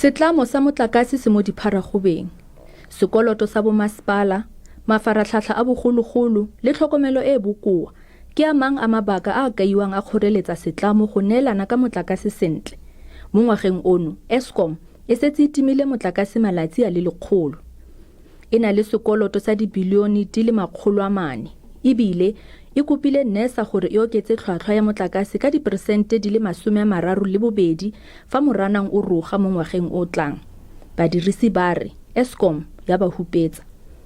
Setlamo sa motlakase se mo dipharagobeng. Sekoloto sa bomasepala, mafaratlhatlha a bogologolo le tlhokomelo e e bokoa ke a mang a mabaka a a kaiwang a kgoreletsa setlamo go neelana ka motlakase sentle. Mo ngwageng ono, Eskom e setse e timile motlakase malatsi a le 100. E na le sekoloto sa dibilione di le 400 e bile e kopile NERSA gore e oketse tlhwatlhwa ya motlakase ka diperesente di le 32 fa Moranang o roga mo ngwageng o o tlang. Badirisi ba re Eskom ya ba hupetsa.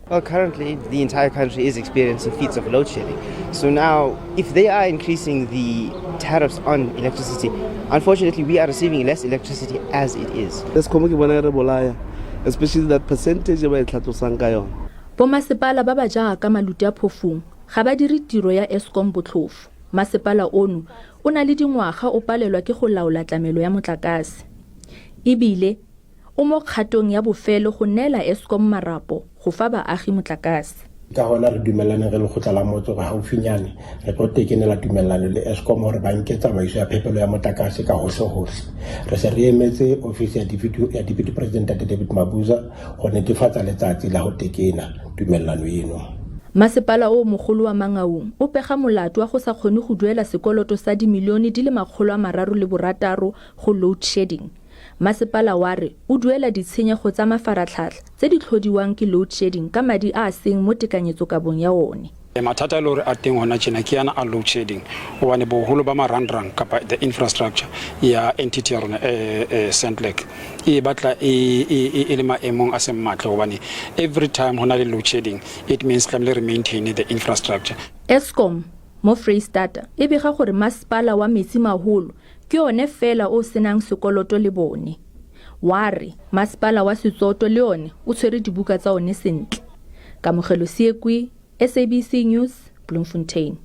Well, currently, the entire country is experiencing feats of load shedding. So now, if they are increasing the tariffs on electricity, unfortunately, we are receiving less electricity as it is. Eskom ke bona e re bolaya, especially that percentage e ba e tlhatlosang ka yone. Bomasepala ba ba jaaka Maluti-a-Phofung ga ba dire tiro ya Eskom botlhofo. Masepala ono o na le dingwaga o palelwa ke go laola tlamelo ya motlakase. E bile o mo kgatong ya bofelo go neela Eskom marapo go fa baagi motlakase. Ka gona re dumelane re lekgotla la motse gore gaufinyane re tlo tekenela tumelelano le Eskom gore ba nke tsamaiso ya phepelo ya motlakase ka hohle-hohle. Re se re emetse ofisi ya deputy, ya deputy president Ntate David Mabuza go netefatsa letsatsi la go tekena tumelelano eno. Masepala o mogolo wa Mangaung o pega molato wa go sa kgone go duela sekoloto sa dimilione di le 306 go load shedding. Masepala wa re o duela ditshenyego tsa mafaratlhatlha tse di tlhodiwang ke load shedding ka madi a a seng mo tekanyetsokabong ya one. Mathata a le hore a teng hona tjena ke ana a load shedding hobane boholo ba marangrang kapa the infrastructure ya entity ya rona Centlec e batla e, e, e le maemong a seng matle hobane every time ho na le load shedding it means tlamehile re maintain the infrastructure. Eskom mo Freistata e bega gore masepala wa Metsimaholo ke one fela o senang sekoloto le bone. Wa re masepala wa Setsoto le one o tshwere dibuka tsa one sentle. Kamogelo Seekwi, SABC News, Bloemfontein.